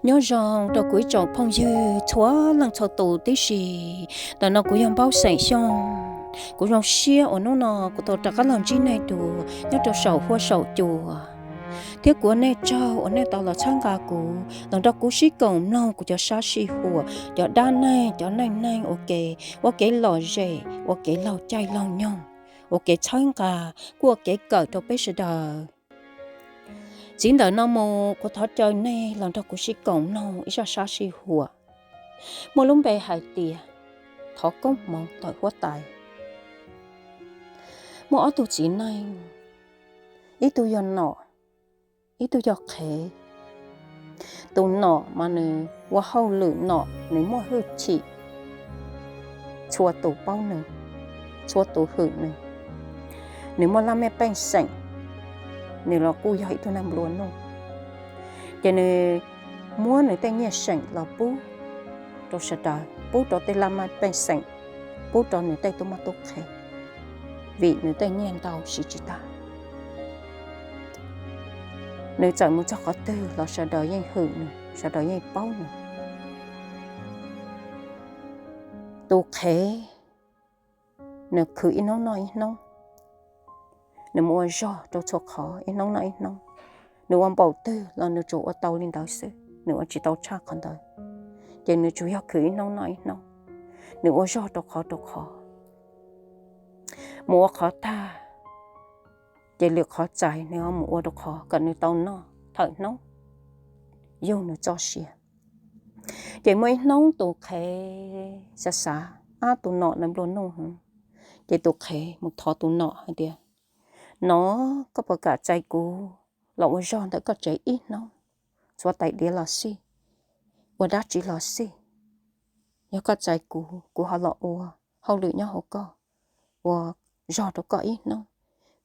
Nyob zoo rau kuv ib tsoom phooj ywg txhua leej txhua tus tib si. Ntawm no kuv yog Npaub xeem Xyooj. Kuv zoo siab uas hnub no kuv tau rov qab los ntsib nej dua nyob rau saum huab saum cua, thiab kuv ua nej tsaug uas nej tau los txhawb nqa kuv los nrog kuv sib koom mloog kuv cov sab sij huam, cov dab neeg, cov neej neeg ua ke, ua kev lom zem, ua kev laug caij laug nyoog, ua kev txhawb nqa, kuj ua kev kawm rau peb sawv daws. Txij ntawm no mus kuv thov caw nej los nrog kuv sib koom mloog ib zaj sab sij huam muaj lub npe hais tias thov koob hmoov ntawm huab tais. Muaj ob tug txiv neej, ib tug yog nom, ib tug yog qhev. Tus nom mas nws ua hauj lwm nom, nws muaj hwj chim txhua tus paub nws, txhua tus hwm nws. Nws muaj laj mej pej xeem, nws los kuj yog ib tug neeg nplua nuj. Ces nws muab nws tej nyiaj seem los pub rau sawv daws, pub rau tej laj mej pej xeem, pub rau nws tej tub mab tub qhe, vim nws tej nyiaj ntau siv tsis tag. Nws txawm mus txog qhov twg los sawv daws yeej hwm nws, sawv daws yeej paub nws. Tus qhev, nws khwv ib hnub noj ib hnub, nws mus ua zog rau txhua qhov ib hnub noj ib hnub. Nws ua npaum twg los nws tsuas ua tau li ntawd xwb, nws ua tsis tau tshaj qhov ntawd. Ces nws tsuas yog khwv ib hnub noj ib hnub, nws ua zog rau qhov rau qhov. Mus ua qhov tag, ces lwm qhov txais nws ho mus ua rau qhov kom nws tau noj thawm hnub, yug nws txoj sia. Ces muaj ib hnub tus qhev xav xav, ab, tus nom nws nplua nuj heev. Ces tus qhev mus thov tus nom hais tias, Nom, koj puas kam txais kuv los ua zog ntawm koj tsev ib hnub, ntxuav tais diav los xij, ua dab tsi los xij? Yog koj txais kuv, kuv ho los ua hauj lwm nyob hauv koj, ua zog rau koj ib hnub,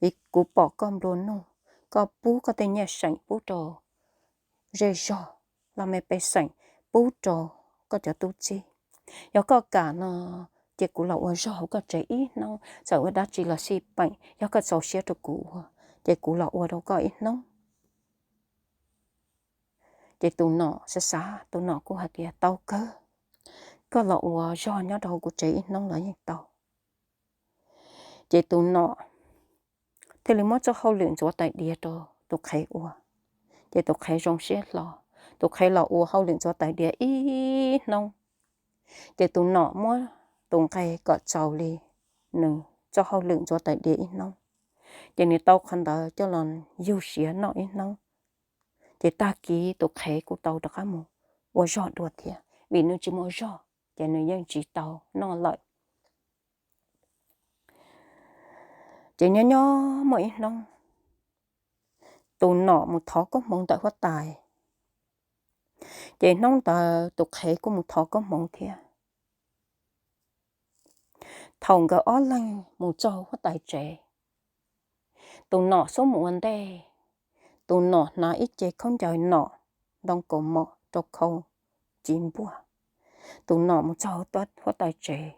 vim kuv pom koj nplua nuj, koj pub koj tej nyiaj seem pub rau zej zog, laj mej pej xeem, pub rau koj cov tub txib. Yog koj kam no, ces kuv los ua zog hauv koj tsev ib hnub, txawm ua dab tsi los xij peem, yog koj txaus siab rau kuv ua, ces kuv los ua rau koj ib hnub. Ces tus nom xav xav, tus nom kuj hais tias, Tau kawg, koj los ua zog nyob rau hauv kuv tsev ib hnub los yeej tau. Ces tus nom thiaj li muab txoj hauj lwm ntxuav tais diav rau tus qhev ua. Ces tus qhev zoo siab hlo, tus qhev los ua hauj lwm ntxuav tais diav ib hnub. Ces tus nom muab tus nqe kom txaus li nws txoj hauj lwm ntxuav tais diav ib hnub. Ces nws tau qhov ntawd coj los yug siav noj ib hnub. Ces tag kis tus qhev kuj tau rov qab mus ua zog dua thiab, vim nws tsis mus ua zog ces nws yeej tsis tau noj lawm. Ces nyob nyob muaj ib hnub, tus nom mus thov koob hmoov ntawm huab tais. Ces hnub ntawd tus qhev kuj mus thov koob hmoov thiab. Thaum nkawd ob leeg mus txog huab tais tsev, tus nom xub mus ua ntej, tus nom hnav ib ce khaub ncaws nom ntoo kaus mom rau khau ci npuaj. Tus nom mus txog huab tais tsev,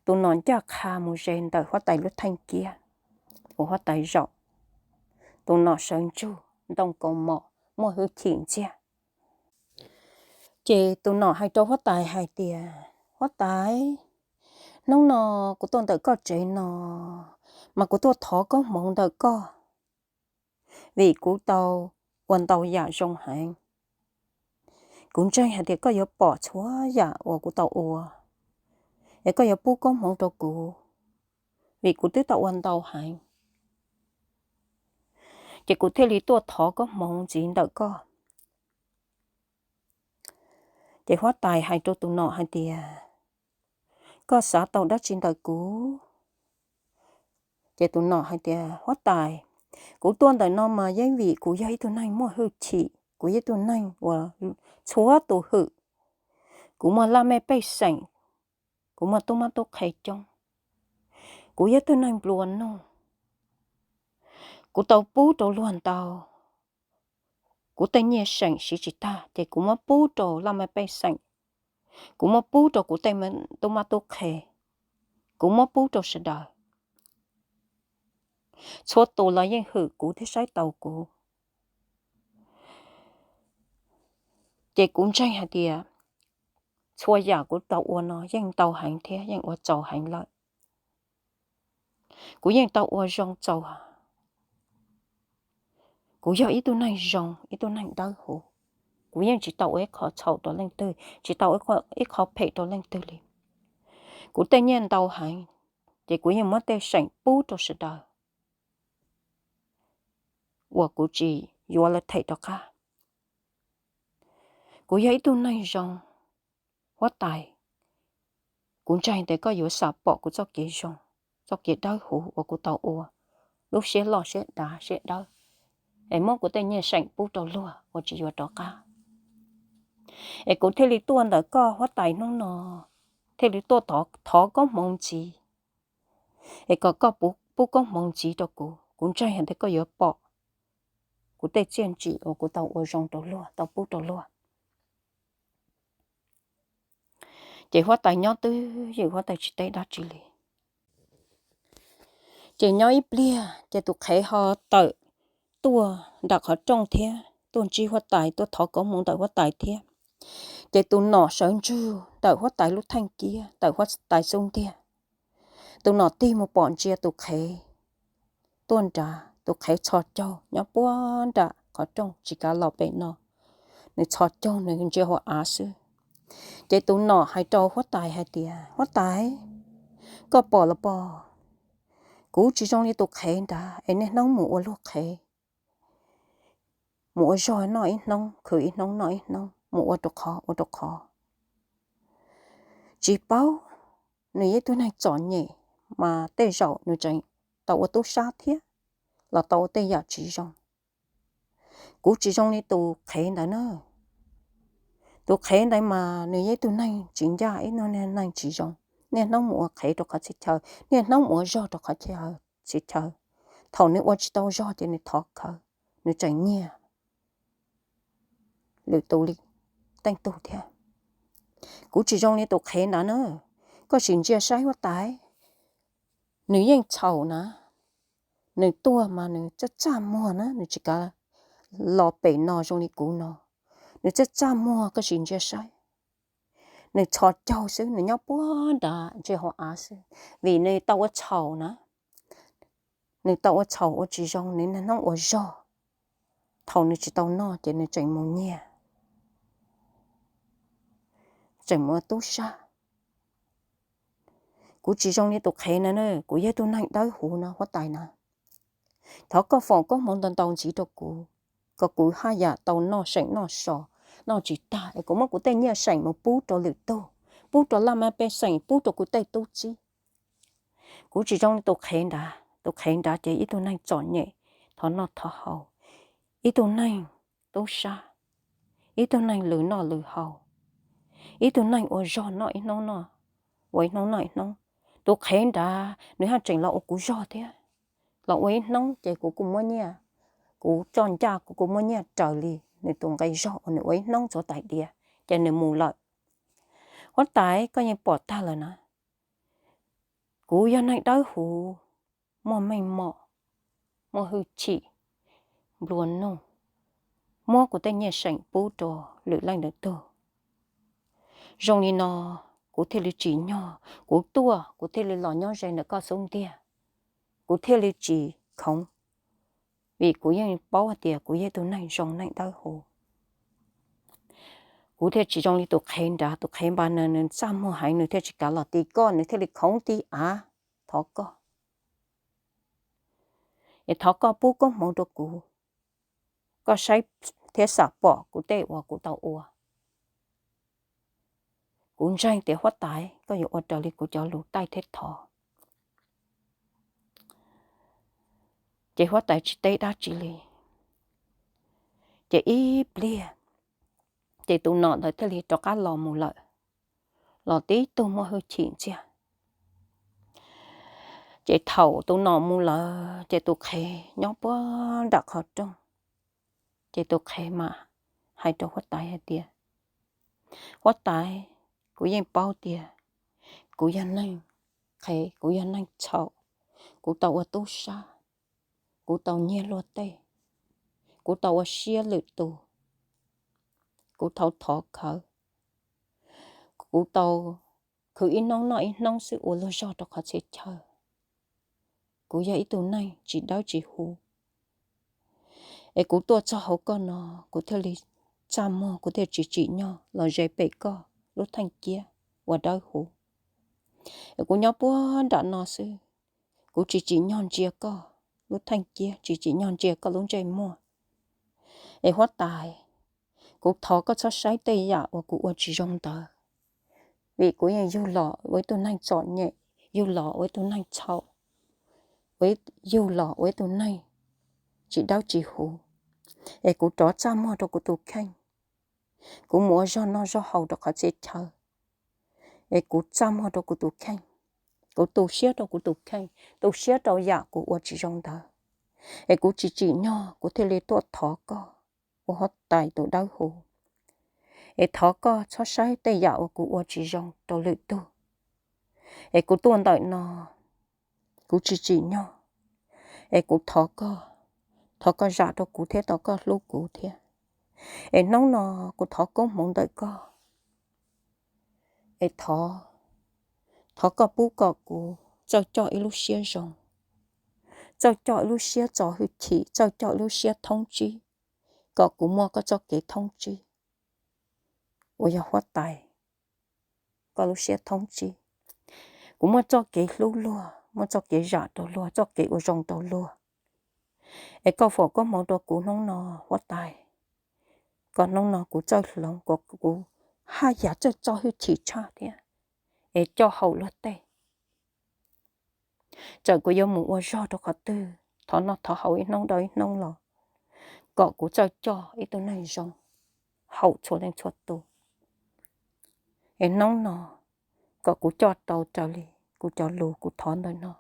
tus nom ncaj qha mus ze ntawm huab tais lub theej kiab uas huab tais zaum. Tus nom sawv ntsug ntoo kaus mom muaj hwj chim ntxiag. Ces tus nom hais rau huab tais hais tias, Huab tais, hnub no kuv tuaj ntawm koj tsev no, mas kuv tuaj thov koob hmoov ntawm koj, vim kuv tau ua ntau yam zoo heev. Kuv ntseeg hais tias koj yuav pom txhua yam uas kuv tau ua, es koj yuav pub koob hmoov rau kuv, vim kuv twb tau ua ntau heev. Ces kuv thiaj li tuaj thov koob hmoov ntxiv ntawm koj. Ces huab tais hais rau tus nom hais tias, Koj xav tau dab tsi ntawm kuv? Ces tus nom hais tias, Huab tais, kuv tuaj ntawm no mas yeej vim kuv yog ib tug neeg muaj hwj chim, kuv yog ib tug neeg uas txhua tus hwm, kuv muaj laj mej pej xeem, kuv muaj tub mab tub qhe coob, kuv yog ib tug neeg nplua nuj, kuv tau pub rau luag ntau, kuv tej nyiaj seem siv tsis tag ces kuv muab pub rau laj mej pej xeem, kuv muab pub rau kuv tej tub mab tub qhe, kuv muab pub rau sawv daws. Txhua tus los yeej hwm kuv thiab saib taus kuv. Ces kuv ntseeg hais tias txhua yam kuv tau ua no yeej ntau heev thiab yeej ua txaus heev lawm. Kuv yeej tau ua zoo txaus. Kuv yog ib tug neeg zoo, ib tug neeg dawb huv. Kuv yeej tsis tau ua ib qho txhaum rau leej twg, tsis tau ua ib qho phem rau leej twg li. Kuv tej nyiaj ntau heev, ces kuv yeej muab tej seem pub rau sawv daws uas kuv tsis yuav lawv them rov qab. Kuv yog ib tug neeg zoo, huab tais, kuv ntseeg tias koj yuav xam pom kuv txoj kev zoo, txoj kev dawb huv uas kuv tau ua, lub siab loj siab dav siab dawb, es muab kuv tej nyiaj seem pub rau luag uas tsis yuav rov qab. Es kuv thiaj li tuaj ntawm koj huab tais hnub no, thiaj li tuaj thov koob hmoov ntxiv, es kom koj pub koob hmoov ntxiv rau kuv. Kuv ntseeg hais tias koj yuav pom kuv tej txiaj ntsim uas kuv tau ua zoo rau luag, tau pub rau luag. Ces huab tais nyob twj ywm, huab tais tsis teb dab tsi li. Ces nyob ib pliag ces tus qhev ho tawm tuaj nram qhov rooj thiab tuaj ntsib huab tais, tuaj thov koob hmoov ntawm huab tais thiab. Ces tus nom sawv ntsug ntawm huab tais lub theej kiab, ntawm huab tais xub ntiag. Tus nom tig mus pom ntsia tus qhev tuaj nrad, tus qhev txhos caug nyob puag nram qhov rooj tsis kav los pem no. Nws txhos caug nws ntsia hauv av xwb. Ces tus nom hais rau huab tais hais tias, huab tais, koj pom los pom, kuv tsis zoo li tus qhev nrad es niaj hnub mus ua luag qhev, mus ua zog noj ib hnub, khwv ib hnub noj ib hnub, mus ua rau qhov ua rau qhov. Tsis paub, nws yog ib tug neeg txom nyem, mas tej zaum nws tseem tau ua tub sab thiab los tau ua tej yam tsis zoo. Kuv tsis zoo li tus qhev ntawd na. Tus qhev ntawd mas nws yog ib tug neeg tsis ncaj, ib tug neeg tsis zoo, niaj hnub mus ua qhev rau qhov txhia chaw, niaj hnub mus ua zog rau qhov txhia chaw. Thaum nws ua tsis tau zog ces nws thov khawv, nws tseem nyiag lwm tus li tej tug thiab. Kuv tsis zoo li tus qhev ntawd na. Koj sim ntsia saib huab tais, nws yeej txhaum na. Nws tuaj mas nws txaj txaj muag na, nws tsis kav los pem no zoo li kuv no. Nws txaj txaj muag, koj sim ntsia saib. Nws txhos caug xwb, nws nyob puag nrad ntsia hauv av xwb, vim nws tau ua txhaum na. Nws tau ua txhaum ua tsis zoo, nws niaj hnub ua zog. Thaum nws tsis tau noj ces nws tseem mus nyiag, tseem mus ua tub sab. Kuv tsis zoo li tus qhev na, kuv yog tus neeg dawb huv no huab tais na. Thov koj foom koob hmoov ntau ntau ntxiv rau kuv, kom kuv haj yam tau noj seem noj so, noj tsis tag es kuv muab kuv tej nyiaj seem mus pub rau lwm tug, pub rau laj mab pej xeem, pub rau kuv tej tub txib. Kuv tsis zoo li tus qhev nrad, tus qhev nrad ces ib tug neeg txom nyem, thov noj thov haus, ib tug neeg tub sab, ib tug neeg lwm noj lwm haus, ib tug neeg ua zog noj ib hnub noj, ua ib hnub noj ib hnub. Tus qhev nrad nws haj tseem los ua kuv zog thiab, los ua ib hnub ces kuv kuj muab nyiaj, kuv txoj ncaj kuv kuj muab nyiaj raws li nws tus nqi zog uas nws ua ib hnub ntxuav tais diav ces nws mus lawm. Huab tais, koj yeej pom tag lawm na, kuv yog neeg dawb huv, muaj meej mom, muaj hwj chim, nplua nuj, muab kuv tej nyiaj seem pub rau lwm leej lwm tug. Zoo li no kuv thiaj li tsim nyog, kuv tuaj kuv thiaj li los nyob ze ntawm koj xub ntiag, kuv thiaj li tsis khoov, vim kuv yeej paub hais tias kuv yog tus neeg zoo neeg dawb huv. Kuv thiaj tsis zoo li tus qhev nrad, tus qhev nrad nws txaj muag heev, nws thiaj tsis kav los ti koj, nws thiaj li khoov ti av. Thov koj, es thov koj pub koob hmoov rau kuv, koj saib thiab xam pom kuv tej uas kuv tau ua. Kuv ntseeg tias huab tais koj yuav ua raws li kuv cov lus taij thiab thov. Ces huab tais tsis teb dab tsi li. Ces ib pliag ces tus nom ntawd thiaj li rov qab los mus lawm, los tib tug muaj hwj chim ntxiag. Ces thaum tus nom mus lawm ces tus qhev nyob puag nram qhov rooj. Ces tus qhev mas hais rau huab tais hais tias, huab tais, kuv yeej paub tias kuv yog neeg qhev, kuv yog neeg txhaum, kuv tau ua tub sab, kuv tau nyiag luag tej, kuv tau ua siab lwm tus. kuv tau thov khawv, kuv tau khwv ib hnub noj ib hnub xwb ua luag zog rau qhov txhia chaw. Kuv yog ib tug neeg tsis dawb tsis huv, es kuv tuaj txog hauv koj no, kuv thiaj li txaj muag, kuv thiaj tsis tsim nyog los ze pem koj lub theej kiab uas dawb huv. Es kuv nyob puag nram no xwb, kuv tsis tsim nyog ntsia koj lub theej kiab, tsis tsim nyog ntsia koj lub ntsej muag. Es huab tais, kuv thov koj txhob saib tej yam uas kuv ua tsis zoo ntawd, vim kuv yeej yug los ua ib tug neeg txom nyem, yug los ua ib tug neeg txhaum, yug los ua ib tug neeg tsis dawb tsis huv. Es kuv rov txaj muag rau kuv tus kheej, kuv mus ua zog noj zog haus rau qhov txhia chaw, es kuv txaj muag rau kuv tus kheej, kuv tu siab rau kuv tus kheej, tu siab rau yam kuv ua tsis zoo ntawd. Es kuv tsis tsim nyog, kuv thiaj li tuaj thov koj ua huab tais tus dawb huv. Es thov koj txhob saib tej yam uas kuv ua tsis zoo rau lwm tug. Es kuv tuaj ntawm no, kuv tsis tsim nyog. Es kuv thov koj, thov koj zam rau kuv thiab thov koj hlub kuv thiab. Es hnub no kuv thov koob hmoov ntawm koj. Es thov, thov koj pub kom kuv txawj coj ib lub siab zoo, txawj coj ib lub siab txo hwj chim, txawj coj ib lub siab thoob tsib, kom kuv muaj koj txoj kev thoob tsib uas yog huab tais, koj lub siab thoob tsib. Kuv muaj txoj kev hlub luag, muaj txoj kev zam rau luag, txoj kev ua zoo rau luag. Es koj foom koob hmoov rau kuv hnub no, huab tais, kom hnub no kuv txawj hloov, kom kuv haj yam txawj txo hwj chim tshaj thiab, es coj haum luag tej. Txawm kuv yuav mus ua zog rau qhov twg, thov noj thov haus ib hnub dhau ib hnub los, kom kuv txawj coj ib tug neeg zoo haum txhua leej txhua tus. Es hnub no kom kuv coj tau raws li kuv cov lus kuv thov ntawm no.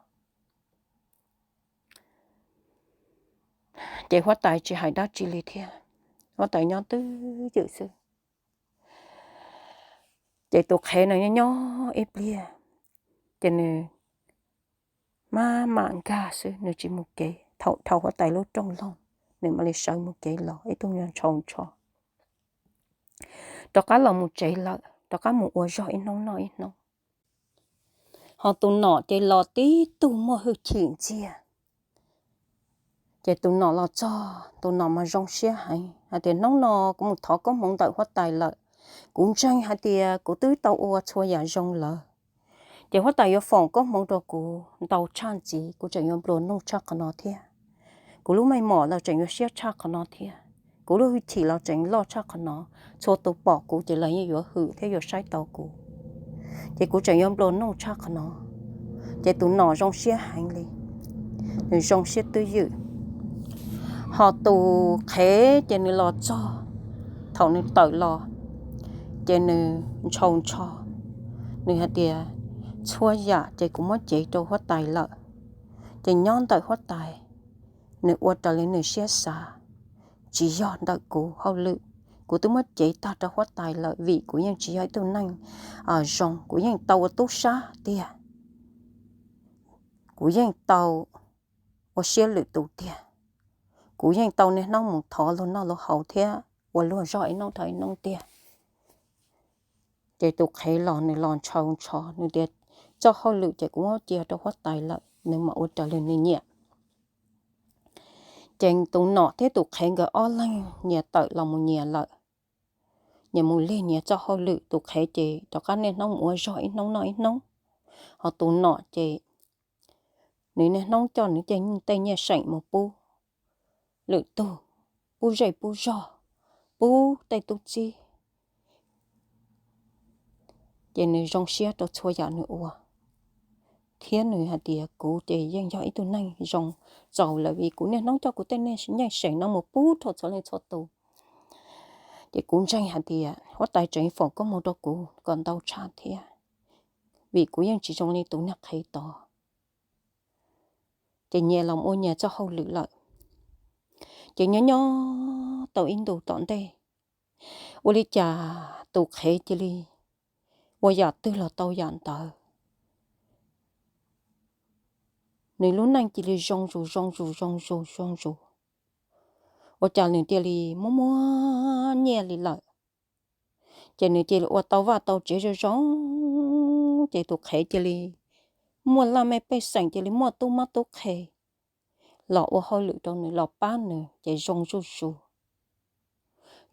Ces huab tais tsis hais dab tsi li thiab, huab tais nyob twj ywm xwb. Ces tus qhev no nyob nyob ib pliag, ces nws maj mam nkag xwb, nws tsis mus kev. Thaum dhau huab tais lub rooj loog, nws mam li sawv mus kev los ib tug nyuag ntshau ntsho, rov qab los mus tsev lawm, rov qab mus ua zog ib hnub noj ib hnub. Ho tus nom ces los tib tug muaj hwj chim ntxiag. Ces tus nom los txog, tus nom mas zoo siab heev hais tias, hnub no kuv mus thov koob hmoov ntawm huab tais lawm, kuv ntseeg hais tias kuv twb tau ua txhua yam zoo lawm. Ces huab tais yuav foom koob hmoov rau kuv ntau tshaj ntxiv, kuv tseem yuav nplua nuj tshaj qhov no thiab. Kuv lub meej mom los tseem yuav siab tshaj qhov no thiab. Kuv lub hwj chim los tseem loj tshaj qhov no. Txhua tus pom kuv ces lawv yeej yuav hwm thiab yuav saib tau kuv. Ces kuv tseem yuav nplua nuj tshaj qhov no. Ces tus nom zoo siab heev li, nws zoo siab twj ywm. Ho tus qhev ces nws los txog, thaum nws tawm los, ces nws ntshau ntsho, nws hais tias, txhua yam ces kuv muab cev rau huab tais lawm, ces nyob ntawm huab tais, nws ua raws li nws siab xav, tsis yog ntawm kuv hauj lwm. Kuv twb muab cev tag rau huab tais lawm vim kuv yeej tsis yog ib tug neeg zoo, kuv yeej tau ua tub sab tiag, kuv yeej tau ua siab lwm tus tiag, kuv yeej tau niaj hnub mus thov luag noj luag haus thiab ua luag zog ib hnub dhau ib hnub tiag. Ces tus qhev los nws los ntshau ntsho, nws tias txoj hauj lwm ces kuv muab cia rau huab tais lawm, nws mam ua raws li nws nyiam. Ces tus nom thiab tus qhev nkawd ob leeg nyias tawm los mus nyias lawm, nyias mus lig nyias txoj hauj lwm. Tus qhev ces rov qab niaj hnub mus ua zog ib hnub noj ib hnub, ho tus nom ces nws niaj hnub coj nws tej nyiaj seem mus pub lwm tug, pub zej pub zog, pub tej tub txib. Ces nws zoo siab rau txhua yam nws ua, thiab nws hais tias kuv ces yeej yog ib tug neeg zoo txaus lawm vim kuv niaj hnub coj kuv tej nyiaj seem no mus pub rau txhua leej txhua tus. Ces kuv ntseeg hais tias huab tais tseem foom koob hmoov rau kuv kom ntau tshaj thiab, vim kuv yeej tsis zoo li tus niag qhev tod. Ces nyias los ua nyias txoj hauj lwm lawm. Ces nyob nyob tau ib ntus tom ntej, ua li cas tus qhev cia li ua yam twg los tau yam ntawd. Nws lub neej cia li zoo zus zoo zus zoo zus zoo zus, ua cas nws cia li muaj muaj nyiaj li lawm. Ces nws cia li ua tau vaj tau tsev zoo zoo, ces tus qhev cia li muaj laj mej pej xeem, cia li muaj tub mab tub qhe los ua hauj lwm rau nws, los pab nws, ces zoo zuj zus.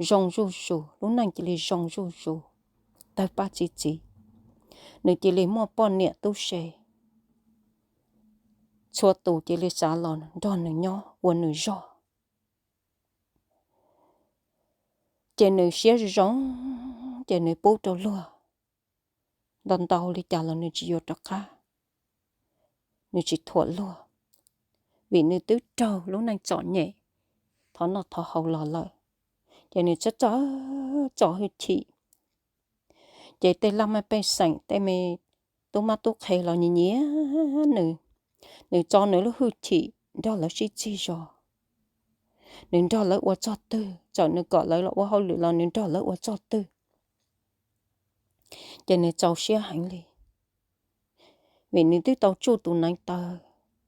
Zoo zuj zus, lub neej cia li zoo zuj zus, tawg paj txi txiv. Nws cia li muaj poj niam tub se, txhua tus cia li xav los nrog nws nyob ua nws zog. Ces nws siab zoo, ces nws pub rau luag ntau ntau li cas los nws tsis yuav rov qab, nws tsis thuam luag, vim nws twb raug lub neej txom nyem thov noj thov haus los lawm. Ces nws txawm txo hwj chim, ces tej laj mej pej xeem, tej me tub mab tub qhe los nyiam nyiam nws, nws txo nws lub hwj chim nrog lawv sib txig zog. Nws nrog lawv ua txog twg, txawm nws kom lawv los ua hauj lwm los nws nrog lawv ua txog twg. Ces nws txaus siab heev li, vim nws twb tau tsuj tus neev taw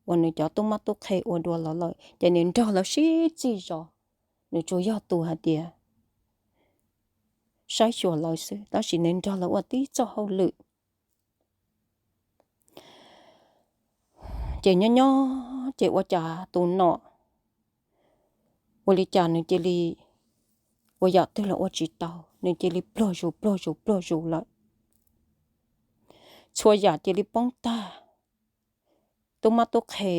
uas nws cov tub mab tub qhe ua dua los lawm, ces nws nrog lawv sib txig zog. Nws tsuas yog tus hais tias saib xyuas lawv xwb, tab sis nws nrog lawv ua tib txoj hauj lwm. Ces nyob nyob ces ua cas tus nom, ua li cas nws cia li ua yam twg los ua tsis tau, nws cia li pluag zus pluag zus pluag zus lawm. Txhua yam cia li poob tag, tub mab tub qhe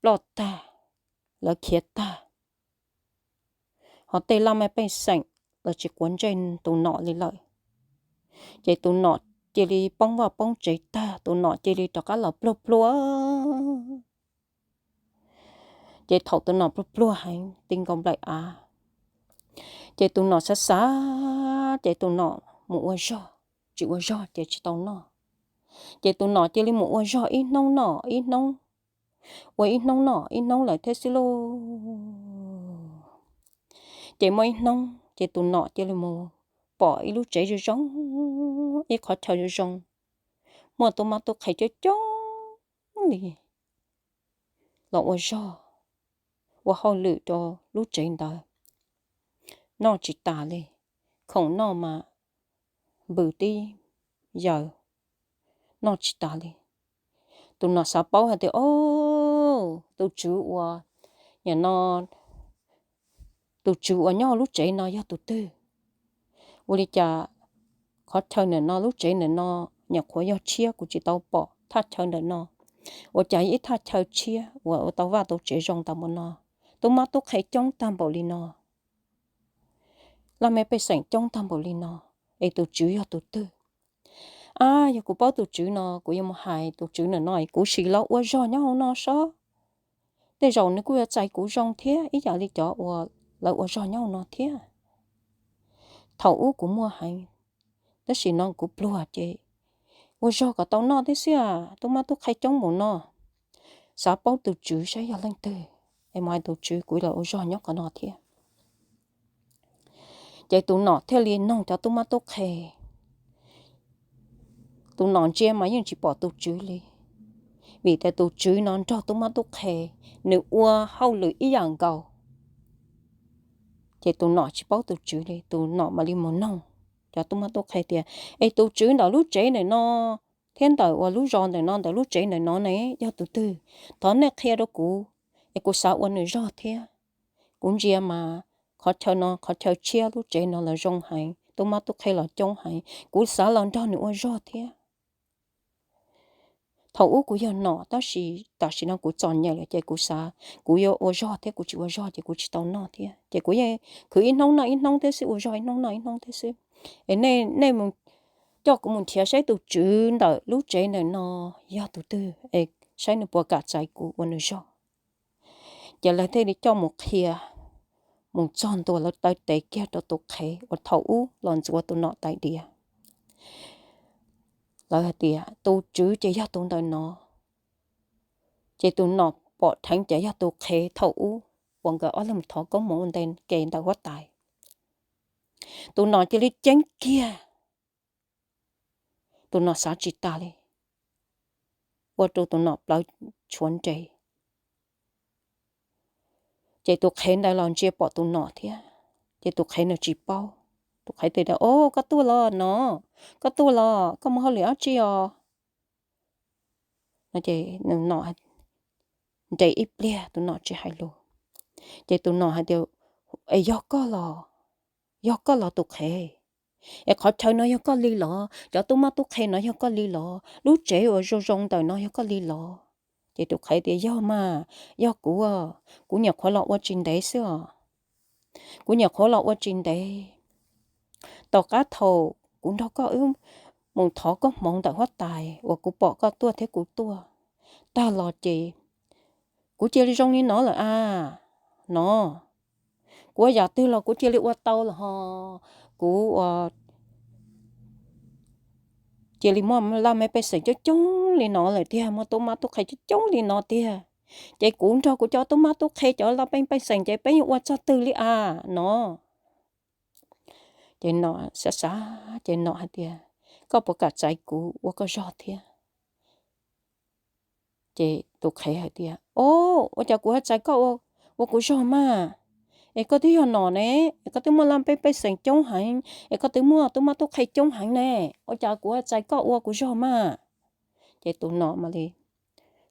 ploj tag, lawv khiav tag, ho tej laj mej pej xeem los tsis quav ntsej tus nom li lawm. Ces tus nom cia li poob vaj poob tsev tag, tus nom cia li rov qab los pluag pluag. Ces thaum tus nom pluag pluag heev ti nkaus nplaim av, ces tus nom xav xav, ces tus nom mus ua zog, tsis ua zog ces tsis tau noj. Ces tus nom cia li mus ua zog ib hnub noj ib hnub, ua ib hnub noj ib hnub lawm thiab xwb lauj. Ces muaj ib hnub ces tus nom cia li mus pom ib lub tsev zoo zoo, ib qhov chaw zoo zoo, muaj tub mab tub qhe coob coob li los ua zog, ua hauj lwm rau lub tsev ntawd, noj tsis tas li, khoom noj mas npws tib yaws, noj tsis tas li. Tus nom xav paub hais tias, o, tus tswv uas, nim no, tus tswv uas nyob lub tsev no yog tus twg? Ua li cas qhov chaw ntawm no, lub tsev ntawm no, nyuam qhuav yog tshiab, kuv tsis tau pom thaj chaw ntawm no, ua cas ib thaj chaw tshiab uas ua tau vaj tau tsev zoo tag npaum no, tub mab tub qhe coob tag npaum li no, laj mej pej xeem coob tag npaum li no, es tus tswv yog tus twg? A, yog kuv paub tus tswv no, kuv yuav mus hais tus tswv ntawm no es kuv sim los ua zog nyob hauv no sob. Tej zaum nws kuj yuav txais kuv zoo thiab ib yam li cov uas lawv ua zog nyob hauv no thiab. Thaum ub kuv muaj heev, tab sis no kuv pluag ces ua zog kom tau noj thiab xwb, tub mab tub qhe coob npaum no. Xav paub tus tswv saib yog leej twg, es mus hais tus tswv kuv los ua zog nyob qhov no thiab. Ces tus nom thiaj li noog cov tub mab tub qhe. Tus nom ntsia mas yeej tsis pom tus tswv li, vim tias tus tswv no nrog tub mab tub qhe, nws ua hauj lwm ib yam nkaus. Ces tus nom tsis paub tus tswv li, tus nom mam li mus noog cov tub mab tub qhe tias, es tus tswv ntawm lub tsev ntawm no thiab ntawm uas lub zos ntawm no ntawm lub tsev ntawm no ne yog tus twg? Thov nej qhia rau kuv, es kuv xav ua nws zog thiab. Kuv ntsia mas qhov chaw no qhov chaw tshiab, lub tsev no los zoo heev, tub mab tub qhe los coob heev, kuv xav los nrog nws ua zog thiab. Thaum ub kuv yog nom tab sis tam sim no kuv txom nyem lawm ces kuv xav kuv yuav ua zog thiab kuv tsis ua zog ces kuv tsis tau noj thiab, ces kuv yeej khwv ib hnub noj ib hnub thiab xwb, ua zog ib hnub noj ib hnub thiab xwb. Es nej, nej mus coj kuv mus nrhiav saib tus tswv ntawm lub tsev ntawm no yog tus twg es saib nws puas kam txais kuv ua nws zog. Ces lawv thiaj li coj mus qhia, mus txog ntua lawv taw tes kiag rau tus qhev uas thaum ub los ntxuav tus nom tais diav. Lawv hais tias tus tswv ces yog tus ntawm no. Ces tus nom pom dheev ces yog tus qhev thaum ub uas nkawd ob leeg thov koob hmoov ua ntej ke ntawm huab tais. Tus nom cia li ceeb kiag, tus nom xav tsis tas li, ua rau tus nom plawv tshuav nres. Ces tus qhev ntawd los ntsia pom tus nom thiab, ces tus qhev nws tsis paub, Tus qhev tias, Au, koj tuaj los no, koj tuaj los, koj mus hauj lwm dab tsi os? No ces nws nres ib pliag, tus nom tsis hais lus. Ces tus nom hais tias, Es yog koj los, yog koj los tus qhev? Es qhov chaw no yog koj li los? Cov tub mab tub qhe no yog koj li los? Lub tsev uas zoo zoo ntawm no yog koj li los? Ces tus qhev tias, Yog mas, yog kuv, kuv nyuam qhuav los ua tsis ntev xwb os. Kuv nyuam qhuav los ua tsis ntev. Tom qab thaum kuv nrog koj wb mus thov koob hmoov ntawm huab tais uas kuv pom koj tuaj thiab kuv tuaj tag los ces kuv cia li zoo li no lawm a. No, kuv ua yam twg los kuv cia li ua tau los ho. Kuv ua cia li muaj laj mej pej xeem coob coob li no lawm tiag, muaj tub mab tub qhe coob coob li no tiag. Ces kuv nrog kuv cov tub mab tub qhe cov laj mej pej xeem ces peb yeej ua txog twg li a? No. Ces nom xav xav ces nom hais tias, Koj puas kam txais kuv ua koj zog thiab? Ces tus qhev hais tias, Au, ua cas kuv ho txais koj ua kuv zog mas? Es koj twb yog nom ne, es koj twb muaj laj mej pej xeem coob heev, es koj twb muaj tub mab tub qhe coob heev ne, ua cas kuv ho txais koj ua kuv zog mas? Ces tus nom mam li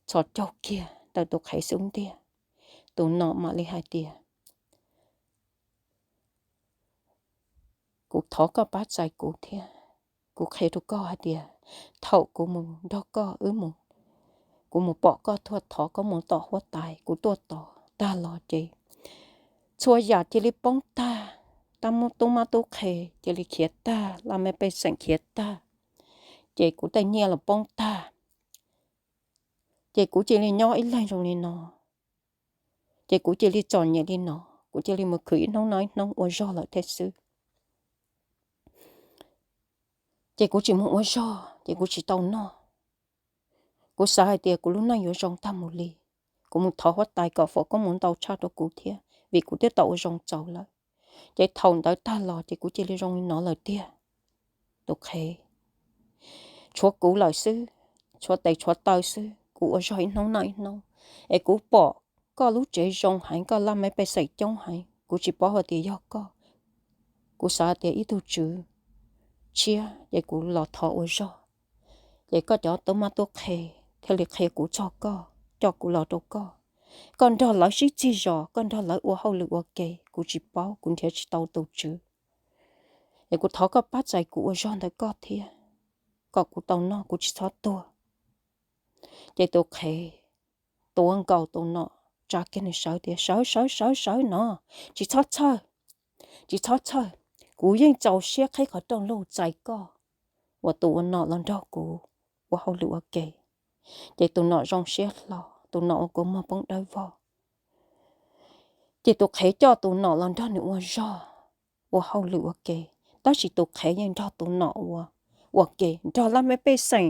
txhos caug kiag ntawm tus qhev xub ntiag. Tus nom mam li hais tias, Kuv thov koj pab txais kuv thiab. Kuv qhia rau koj hais tias thaum kuv mus nrog koj wb mus, kuv mus pom koj tuaj thov koob hmoov tom huab tais, kuv tuaj tos tag los ces txhua yam cia li poob tag, tab muab tub mab tub qhe cia li khiav tag, laj mej pej xeem khiav tag, ces kuv tej nyiaj los poob tag, ces kuv cia li nyob ib leeg zoo li no, ces kuv cia li txom nyem li no, kuv cia li mus khwv ib hnub noj ib hnub ua zog lawm thiab xwb. Ces kuv tsis mus ua zog ces kuv tsis tau noj. Kuv xav hais tias kuv lub neej yuav zoo tag mus li, kuv mus thov huab tais kom foom koob hmoov ntau tshaj rau kuv thiab, vim kuv twb tau ua zoo txaus lawm. Ces thaum ntawd tag los ces kuv cia li zoo li no lawm tiag. Tus qhev, tshuav kuv lawm xwb, tshuav tes tshuav taw xwb, kuv ua zog ib hnub noj ib hnub, es kuv pom koj lub tsev zoo heev, koj laj mej pej xeem coob heev, kuv tsis paub hais tias yog koj. Kuv xav tias ib tug tswv tshiab ces kuv los thov ua zog, ces koj cov tub mab tub qhe thiaj li qhia kuv txog koj, coj kuv los rau koj. Koj nrog lawv sib txig zos, koj nrog lawv ua hauj lwm ua ke, kuv tsis paub, kuv nrhiav tsis tau tus tswv. Es kuv thov koj pab txais kuv ua zog ntawm koj thiab, kom kuv tau noj, kuv tsis txhob tuag. Ces tus qhev tuav nkaus tus nom, tsa kiag nws sawv tias, Sawv, sawv, sawv, sawv no, tsis txhob txhawj, tsis txhob txhawj. Kuv yeej txaus siab qhib qhov rooj lug txais koj uas tus ua nom los nrog kuv ua hauj lwm ua ke. Ces tus nom zoo siab hlo, tus nom ua kua muag poob dawb vog. Ces tus qhev coj tus nom los nrog nws ua zog, ua hauj lwm ua ke, tab sis tus qhev yeej nrog tus nom ua, ua ke, nrog laj mej pej xeem,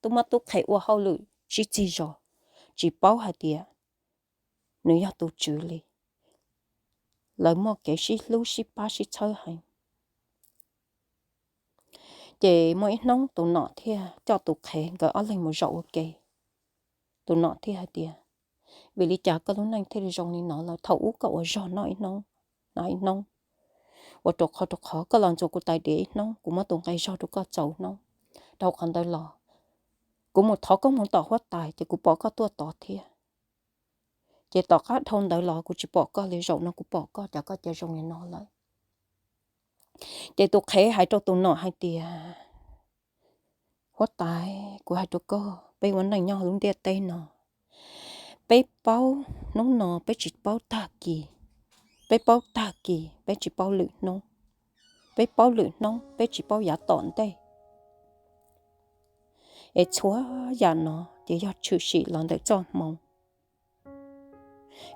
tub mab tub qhe ua hauj lwm sib txig zos, tsis paub hais tias nws yog tus tswv li. Lawv muaj kev sib hlub sib pab sib txhawb heev. Ces muaj ib hnub tus nom thiaj coj tus qhev nkawd ob leeg mus zaum ua ke. Tus nom thiaj hais tias, Vim li cas koj lub neej thiaj li zoo li no lawm? Thaum ub koj ua zog noj ib hnub, noj ib hnub, ua rau qhov rau qhov koj los ntxuav kuv tais diav ib hnub, kuv muab tus nqaij zog rau koj txaus hnub. Dhau qhov ntawd los, kuv mus thov koob hmoov tom huab tais ces kuv pom koj tuaj tod thiab. Ces tom qab dhau ntawd los kuv tsis pom koj li, zaum no kuv pom koj, cas koj cia zoo li no lawm? Ces tus qhev hais rau tus nom hais tias, Huab tais, kuv hais rau koj, peb ua neej nyob lub ntiaj teb no, peb paub hnub no peb tsis paub tag kis, peb paub tag kis peb tsis paub lwm hnub, peb paub lwm hnub peb tsis paub yav tom ntej. Es txhua yam no ces yog tshwm sim los ntawm txoj hmoo.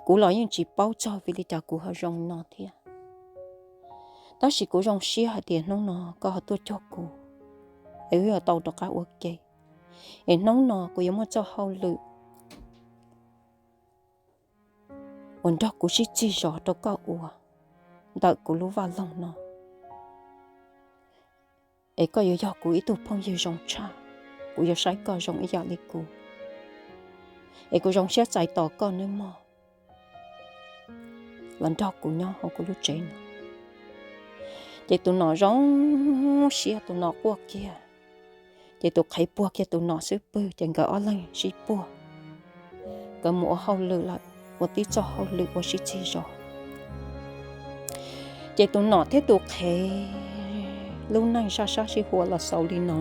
Kuv los yeej tsis paub txog vim li cas kuv ho zoo li no thiab. Tab sis kuv zoo siab hais tias hnub no koj ho tuaj cuag kuv, es wb yuav tau rov qab ua ke. Es hnub no kuv yuav muaj txoj hauj lwm uas nrog kuv sib txig zos rau koj ua ntawm kuv lub vaj loog no. Es koj yuav yog kuv ib tug phooj ywg zoo tshaj, kuv yuav saib koj zoo ib yam li kuv. Es kuv zoo siab txais tos koj nawb mog, los nrog kuv nyob hauv kuv lub tsev no. Ces tus nom zoo siab, tus nom quaj kiag, ces tus qhev puag kiag tus nom xub pwg, ces nkawd ob leeg sib puag. Nkawd mus ua hauj lwm lawm, ua tib txoj hauj lwm ua sib txig zos. Ces tus nom thiab tus qhev lub neej sab sab sib huam los xaus li no.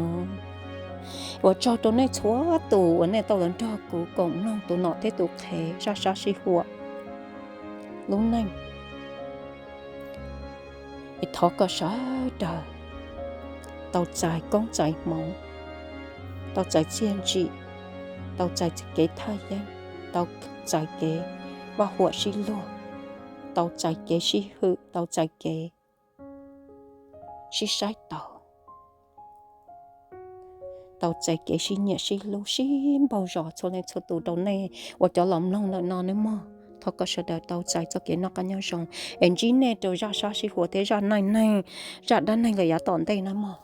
Ua tsaug rau nej txhua tus uas nej tau los nrog kuv koom mloog tus nom thiab tus qhev sab sab sib huam lub neej. Es thov kom sawv daws tau txais koob txais hmoov, tau txais txiaj ntsim, tau txais kev thaj yeeb, tau txais kev vaj huam sib luag, tau txais kev sib hwm, tau txais kev sib saib taus, tau txais kev sib nyiam sib hlub sib npaug zos txhua leej txhua tus rau nej uas cov los mloog ntawm no nawb mog. Thov kom sawv daws tau txais txoj kev noj qab nyob zoo, es ntsib nej rau zaj sab sib huam thiab zaj neej neeg, zaj dab neeg lawm yav tom ntej na mog.